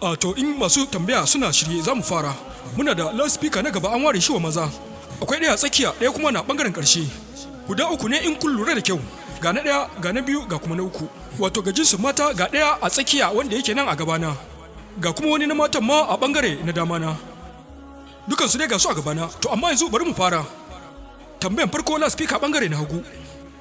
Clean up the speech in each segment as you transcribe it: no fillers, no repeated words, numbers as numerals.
A to, in masu tambaya suna shirye, za mu fara. Muna da loudspeaker na gaba an ware shi wa maza. Akwai ɗaya a tsakiya, ɗaya kuma na ɓangaren ƙarshe. Guda uku ne in kun lura da kyau. Ga na ɗaya, ga na biyu, ga kuma na uku. Wato ga jinsin mata, ga ɗaya a tsakiya wanda yake nan a gabana. Ga kuma wani na matan ma a ɓangare na dama na. Dukansu dai ga su a gabana. To, amma yanzu bari mu fara. Tambayan farko, loudspeaker ɓangare na hagu.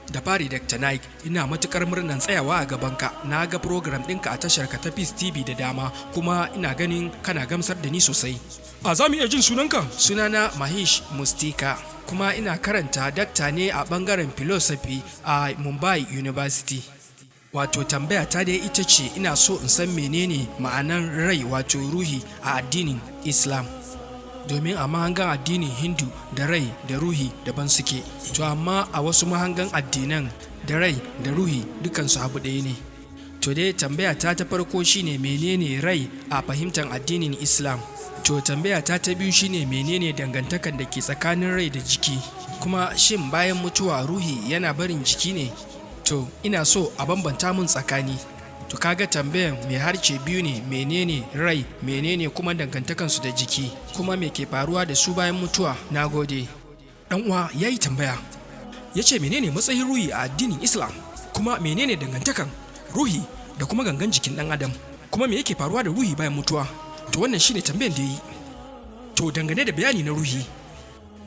Da fari, Dr. Nike, ina matukar murnan tsayawa a gabanka. Na ga program ɗinka a tashar ka ta Peace TV da dama, kuma ina ganin kana gamsar da ni sosai. A za mu iya jin sunanka? Sunana Mahesh Mustika, kuma ina karanta dakta ne a bangaren philosophy a Mumbai University. Wato tambaya ta dai ita ce, ina so in san menene ma'anan rai, wato ruhi, a addinin Islam. Domin a mahangan addinin Hindu, da rai da ruhi daban suke. To, amma a wasu mahangan addinan, da rai da ruhi dukansu abu ɗaya ne. To dai, tambaya ta ta farko shine, menene rai a fahimtar addinin Islam? To, tambaya ta ta biyu shine, menene dangantakan da ke tsakanin rai da jiki? Kuma shin bayan mutuwa ruhi yana barin jiki ne? To, ina so a bambanta mun tsakani. To, kaga tambayan mai harshe biyu ne: menene rai, menene kuma dangantakansu da jiki, kuma me ke faruwa da su bayan mutuwa? Na gode. Dan uwa ya yi tambaya. Ya ce menene matsayin ruhi a addinin Islam? Kuma menene dangantakan ruhi da kuma gangan jikin ɗan adam? Kuma me yake faruwa da ruhi bayan mutuwa? To, wannan shine tambayan da ya yi. To, dangane da bayani na ruhi,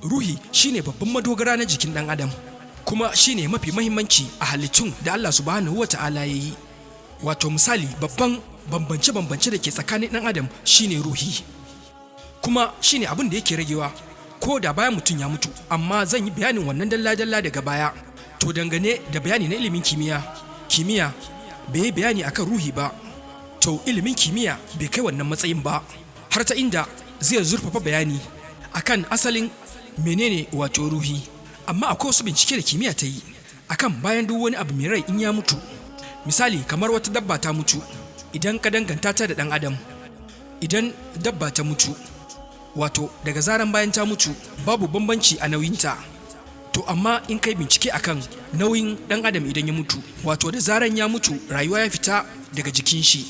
ruhi shine babban madogara na jikin ɗan adam, kuma shine mafi mahimmanci a halittun da Allah Subhanahu wa Ta'ala ya yi. Wato misali, babban bambance-bambance da ke tsakanin ɗan adam shine ruhi, kuma shine abin da yake ragewa ko da bayan mutum ya mutu, amma zan yi bayanin wannan dalla-dalla daga baya. To, dangane da bayani na ilimin kimiyya, kimiyya bai yi bayani akan ruhi ba. To, ilimin kimiyya bai kai wannan matsayin ba har ta inda zai zurfafa bayani akan asalin menene wato ruhi. Amma akwai wasu bincike da kimiyya ta yi akan bayan duk wani abu mai rai in ya mutu, misali kamar wata dabba ta mutu, idan ka danganta ta da ɗan adam, idan dabba ta mutu, wato daga zaran bayan ta mutu, babu bambanci a nauyinta. To, amma in kai bincike akan nauyin ɗan adam idan ya mutu, wato da zaran ya mutu, rayuwa ya fita daga jikin shi,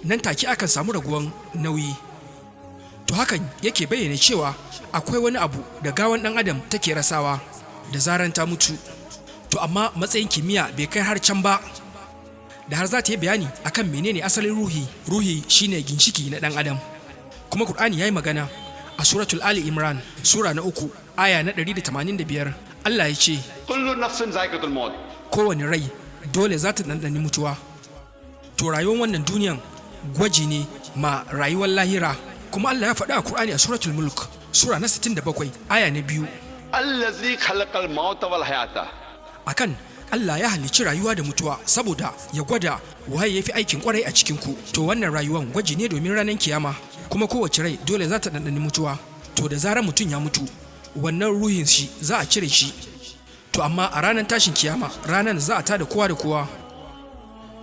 nan take akan samu raguwan nauyi. To, hakan yake bayyana cewa akwai wani abu da gawan ɗan adam take rasawa da zaran ta mutu. To, amma matsayin kimiyya bai kai har can ba da har za ta yi bayani akan menene asalin ruhi. Ruhi shine ginshiki na ɗan adam, kuma Kur'ani ya yi magana a Suratul Ali Imran, sura na 3, aya na 185. Allah ya ce: كل نفس ذائقة الموت. Kowane rai dole za ta ɗanɗani mutuwa. To, rayuwar wannan duniyan gwaji ne ma rayuwar lahira. Kuma Allah ya faɗa a Kur'ani a Suratul Mulk, sura na 67, aya na 2, الذي خلق الموت والحياة. akan Allah ya halicci rayuwa da mutuwa saboda ya gwada waye ya fi aikin kwarai a cikinku. To, wannan rayuwan gwaji ne domin ranar kiyama, kuma kowace rai dole za ta ɗanɗani mutuwa. To, da zarar mutum ya mutu, wannan ruhin shi za a cire shi. To, amma a ranar tashin kiyama, ranar za a tada kowa da kowa,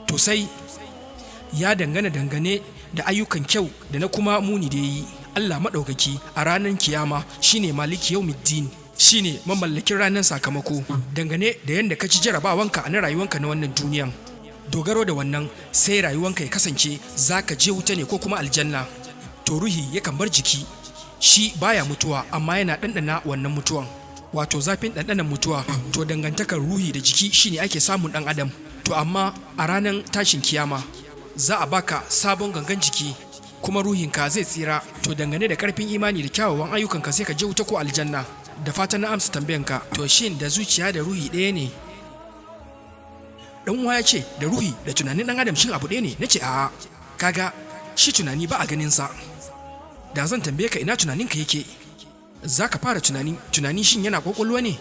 to sai ya dangana dangane da ayyukan kyau da na kuma muni da ya yi. Allah maɗaukaki a ranar kiyama shine Maliki Yaumiddin, shine mamallakin ranar sakamako. Dangane da yadda ka ci jarabawanka na rayuwanka na wannan duniyan, dogaro da wannan sai rayuwanka ya kasance za ka je wuta ne ko kuma aljanna. To, ruhi yakan bar jiki, shi baya mutuwa, amma yana ɗanɗana wannan mutuwan, wato zafin ɗanɗanan mutuwa. To, dangantakar ruhi da jiki shine ake samun ɗan adam. To, amma a ranar tashin kiyama za a baka sabon gangan jiki, kuma ruhinka zai tsira. To, dangane da karfin imani da kyawawan ayyukanka, sai ka je wuta ko aljanna. Da fatan na amsa tambayanka. To, shin da zuciya da ruhi ɗaya ne? Dan uwa ya ce da ruhi da tunanin dan adam shin abu ɗaya ne? Nace a'a. Kaga shi tunani ba a ganin sa. Da zan tambaye ka ina tunaninka yake, za ka fara tunani, tunani shin yana kwakwalwa ne?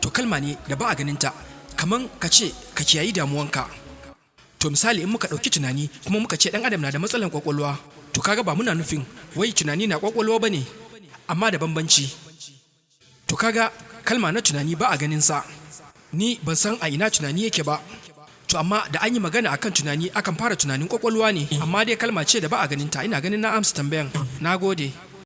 To, kalma ne da ba a ganin ta, kaman ka ce ka kiyayi damuwanka. To, misali, in muka ɗauki tunani kuma muka ce ɗan adam na da matsalan kwakwalwa, to kaga ba muna nufin wai tunani na kwakwalwa ba ne, amma da bambanci. To, kaga kalma na tunani ba a ganin sa. Ni ban san a ina tunani yake ba. To, amma da an yi magana akan tunani, akan fara tunanin kwakwalwa ne, amma dai kalma ce da ba a ganin ta. Ina ganin na amsa tambayan. Na gode.